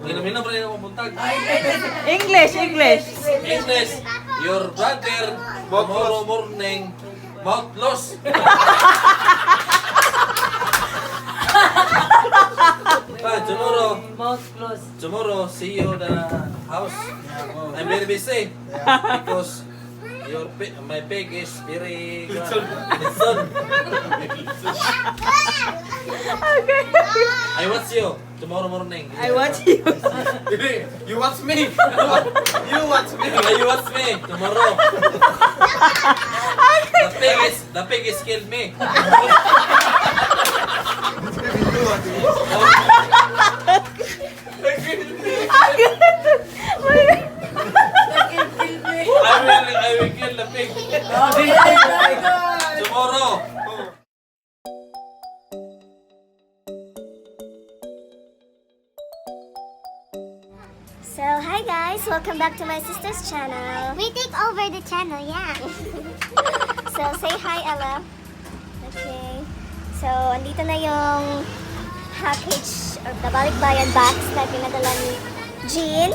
Hinam-hinam rin ako buntag. English, English. English, your brother, tomorrow morning, mouth loss. Ah, tomorrow, Mouth closed. Tomorrow, see you the house. I'm very busy because your pig, my pig is very litson. Okay. I watch you tomorrow morning. I watch you. You watch me. You watch me. You watch me tomorrow. The pig is killed me. I will kill the pig tomorrow. So, hi guys! Welcome back to my sister's channel. We take over the channel, yeah. So, say hi, Ella. Okay. So, andito na yung package or the balikbayan box na pinadala ni Jean.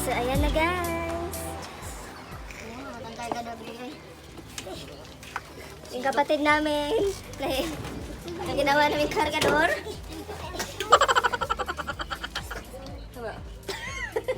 So, ayan na, guys. Yung kapatid namin, na, na ginawa namin kargador.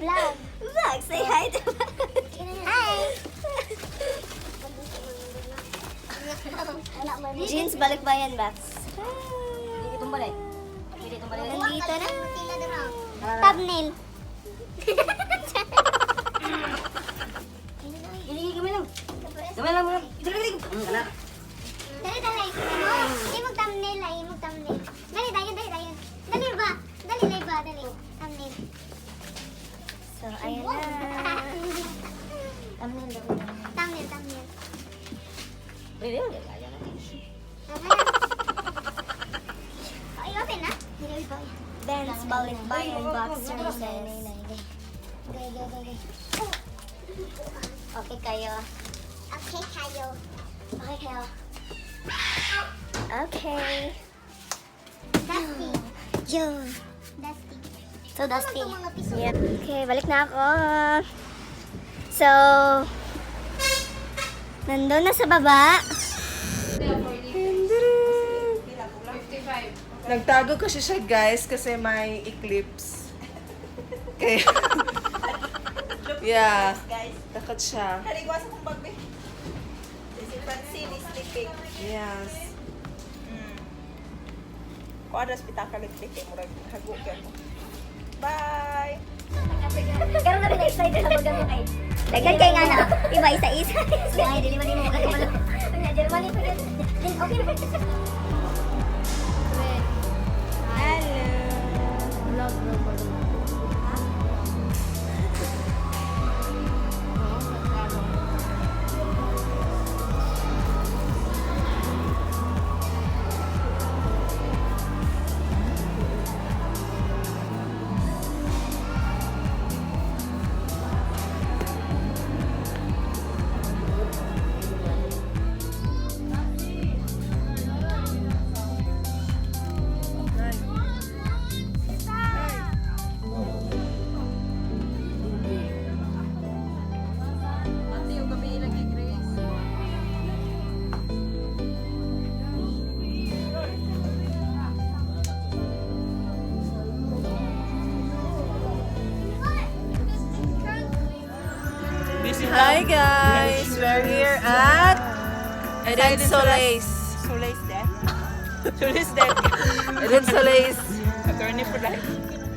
Vlog. Vlog, say hi to Hi. Jeans balikbayan box. Nandito na. Thumbnail. Dali, dali. Imog thumbnail ay, imog thumbnail. Dali, dayon, dali, dayon. Dali ba? Dali, dali ba? Dali. Thumbnail. So, ayan na. Thumbnail daw. Thumbnail, thumbnail. Ay, open na. Dali ba? Ben's balikbayan box services. Gay, gay, gay, gay. Okay kayo. Okay, kayo. Okay kayo. Okay. Dusty. Yo. Dusty. So dusty. Ano itong mga piso? Yeah. Okay, balik na ako. So, nandun na sa baba. Nagtago kasi siya, guys, kasi may eclipse. Kaya, yeah, Guys, takot siya. haligwa sa kong bag, eh. Si Francine is sleeping. Yes. Kuha na pitaka ligpik kay murag hago kay mo. Bye. Pero na rin excited na mag kay. Daghan kay nga na. Iba isa-isa. Ay, dili man nimo magkakabalo. Germany pa yun. Okay na. Ate, yung gabi ilagi Grace. Hi guys! We're here at Eden Soleis. Soleis de. Soleis de. Eden Soleis. Attorney for life.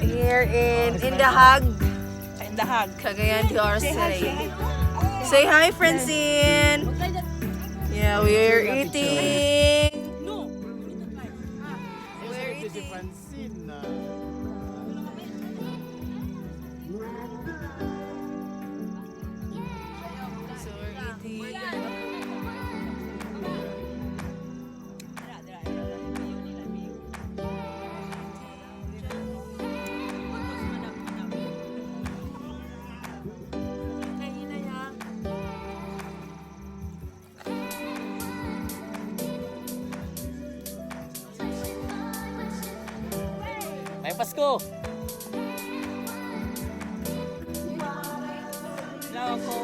Here in Indahag, In the hug. Cagayan de Oro Say hi, City. say hi. Say hi, Francine! Yeah, we're eating. We're eating. So we're eating. Pasko! Hello ako.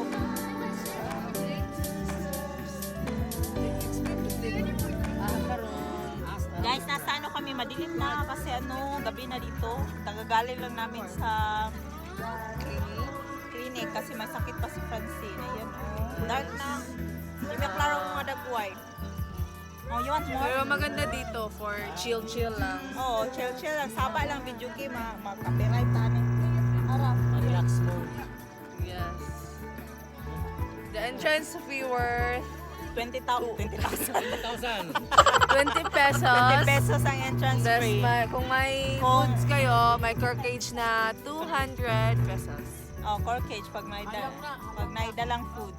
Guys, nasa ano kami, madilim na kasi ano, gabi na dito. Tagagaling lang namin sa clinic kasi may sakit pa si Francine. Ayan, oh. Dark na. Hindi may klaro mga dagway. Oh, you want more? Pero maganda dito for chill-chill lang. Oo, oh, chill chill lang. Saba lang video game, ma ma-copyright tani. Ara. Relax mo. Yes. The entrance fee worth 20,000. 20,000. 1,000! 20 pesos. 20 pesos ang entrance Tapos fee. may, kung may Kung- foods kayo, may corkage na 200 pesos. Oh, corkage pag may dalang food.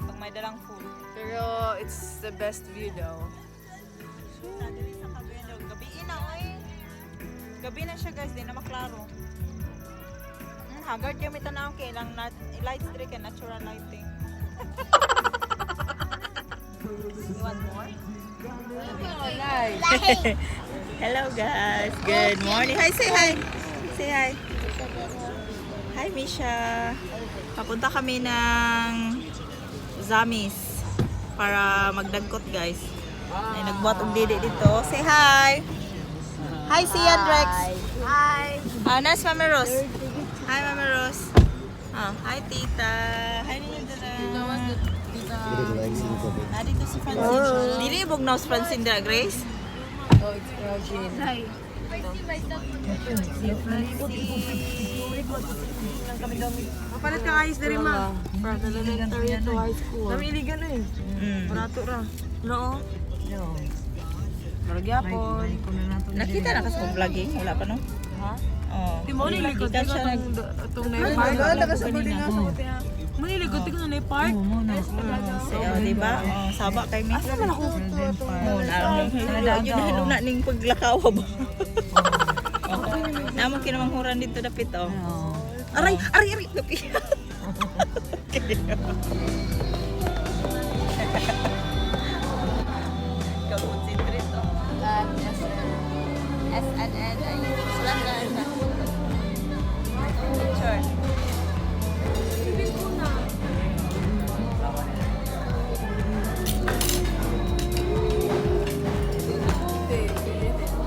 Pag may dalang food. Pero it's the best view though. Dali sa Cagayan. Gabi na oy. Gabi na siya guys, di na maklaro. Haggard kami tanaw kay lang nat lights diri kay natural lighting. You want more? Hello guys. Good morning. Hi, say hi. Say hi. Hi Misha. Papunta kami ng Zamis para magdagkot guys. Ay nagbuhat og didi dito. Say hi. Hi Sian Rex. Hi! Ah, nice Mama Rose. Hi Mama Rose. Ah, hi Tita. Hi Nina. Ah, dito si Francine. Dili bugnaw si Francine dira, Grace. Oh, it's Regine. Mapalit ka ayos diri ma. From elementary to high school. Namiligan na eh. Barato ra. No. Maragyapon. Nakita na ka sa vlogging? Wala pa no? Ha? Oh. Di mo nilikod Nakita siya nag itong na park. Manilikod ko na park. So, oh, di ba? Oh, saba kay mi. Asa man ako? Oh, na. Yun na ning paglakaw ba. Oh. Namo kinamanghuran dito dapit oh. Aray, aray, aray, gapi. Concentrate oh. SNN ay sulat na siya. Picture.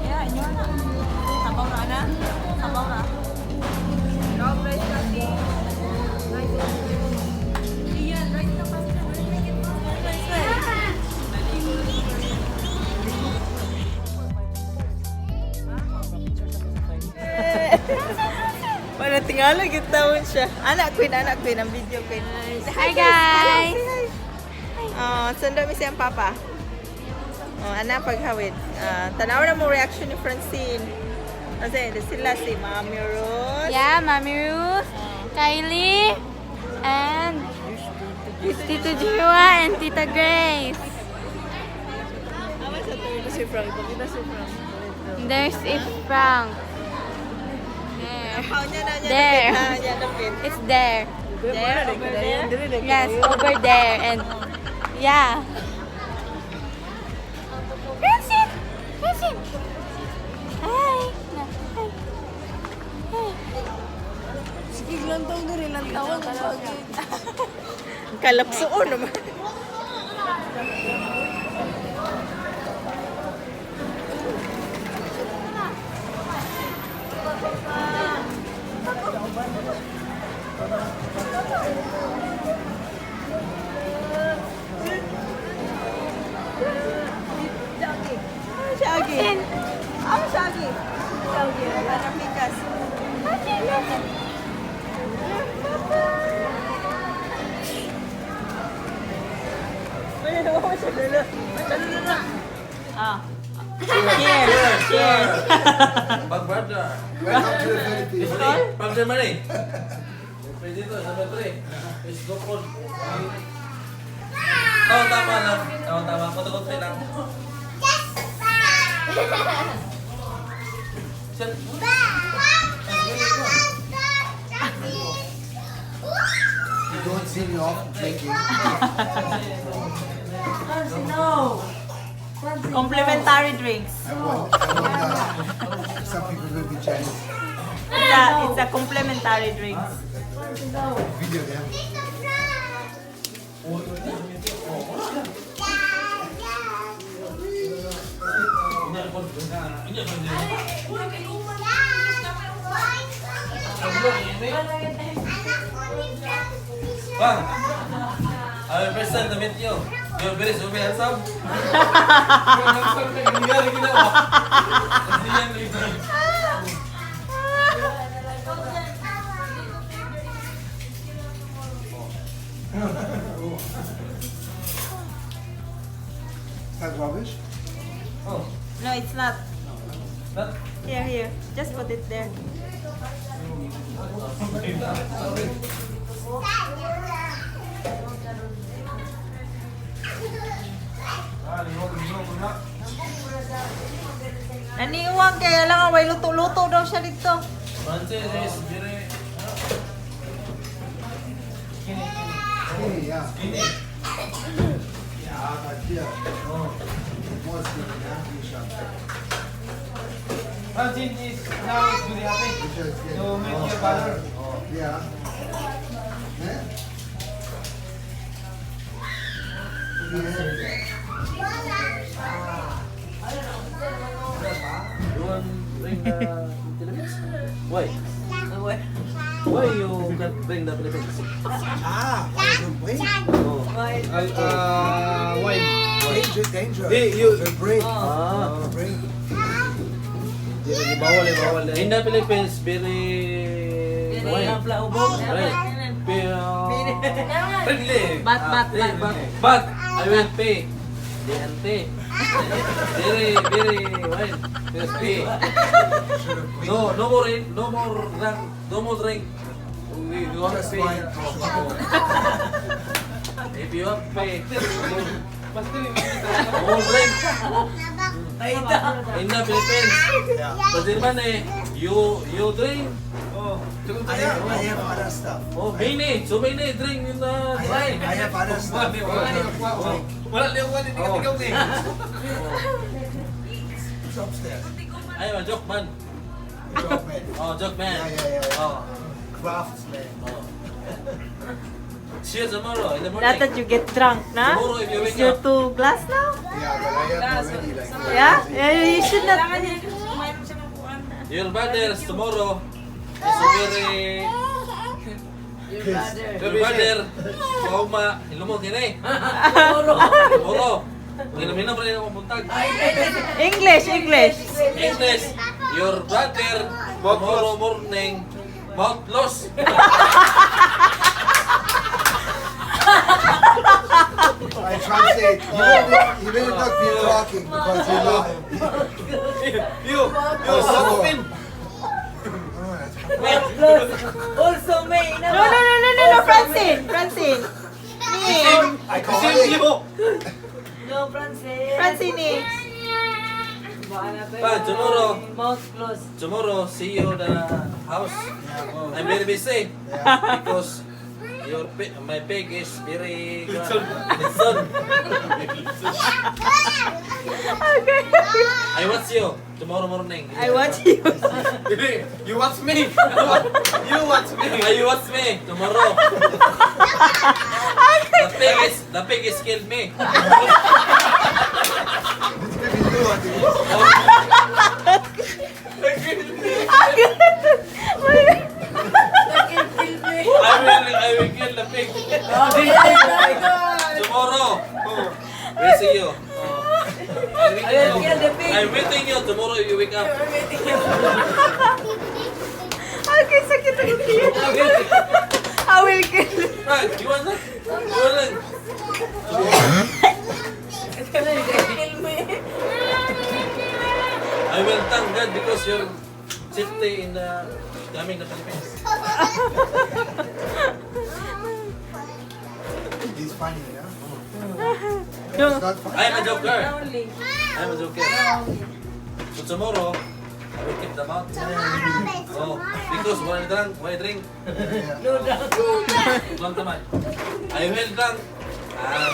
Yeah, inyo na. Sabaw na na. Sabaw na. Wala tingala gitawon siya. Anak queen, anak queen ang video queen. Hi guys! Oh, sundo mi siyang papa. Oh, ana paghawid. Ah, tanaw na mo reaction ni Francine. Kasi sila si Mami Rose. Yeah, Mami Ruth, Kylie, and Tito Jiwa and Tita Grace. Si Frank, pakita si Frank. There's if Frank. There. Oh, niya na, niya There. na, niya na, It's there. There, over there. Yes, over there. And yeah. Francine! Francine! Hi! Na, hi. Hi. Sige, lantaw na rin, lantawan. Kalapsuon naman. Shaggy. Oh, Shaggy. Shaggy. Hanap pikas. Ah. Cheers! Cheers! Bag brother! Welcome to the Philippines. From Germany! Pwede dito, sa pre. It's so cold. Tawa-tama lang. Tawa-tama. Kunti-kunti lang. Sir, You don't see me often drinking. Complimentary drinks. I won. I won. Some people will be jealous. It's a complimentary drink. Video them. Tito Frank! Anak ko ni Frank, Misha. Bang! I will first time to meet you. You're very super handsome. Nangyari ginawa. Kasi yan, later. Is that rubbish? Oh, No, it's not. not Here, here. Just put it there. Naniuwang kaya lang away luto-luto daw siya dito. Francis is very Skinny, yeah. skinny. Yeah, but here. More skinny, yeah? Misha. Francine is now is very happy. Misha is getting. To meet your father. Yeah. Eh? Yeah. You want bring the Philippines? Why? Why you can't bring the Philippines? Ah, why you bring? Oh. Wine. Danger, danger. Hey, you- The break. Ah. The break. Bawal eh, bawal eh. In the Philippines, very wine. Right. Pero friendly. Bat, bat, bat. But I will pay. DNT. Very, very wine. Just pay. No, no more, no more drink. No more drink. We want to Just pay. wine. If you want pay. No more drink. In the Philippines. Yeah. Kasi man eh, you drink. Oh, cukup I have other stuff. Oh, many, so many drink in the I wine. have, I have other stuff. Wala, wala liya wala, hindi ka tigaw eh. It's upstairs. I'm a joke man. Job man. Oh, joke man. Yeah. Oh, Craftsman. oh. See you tomorrow in the morning. Not that you get drunk, na? Tomorrow if you Is wake your up. two glass now? Yeah, but I have already like. Yeah? Yeah, you should not. Your brothers tomorrow is a very Pissed. your brother kauma ilumog ini. Tomorrow. Ginuminom rin ako buntag. English, English. English, your brother tomorrow morning mouth loss. I translate. You will not be talking because you know. You, open. Also may No, Francine. Francine. Me. I call Same it. you. No, Francis. Francine. Eh. Pa, tomorrow. Mouth closed. Tomorrow, see you the house. I'm very busy because your pig, my pig is very listen. Okay. I watch you tomorrow morning. I want you. You watch me. You watch me. I watch me tomorrow. The pig is killed me. It's gonna be you, I think. I will kill the pig tomorrow. We see you. I will kill the pig. I'm waiting you tomorrow if you wake up. Okay, sakit ang tiyan. I will kill. Right, you want that? You want that? Kill me. I will thank God because you're safety in the coming the Philippines. He's funny, you know? No. It's not funny. I'm a joker. Only. I'm a joker. So tomorrow, I will keep the mouth. Tomorrow, Oh, because when I drink, Yeah. No drunk. drunk naman. I will drunk. Ah,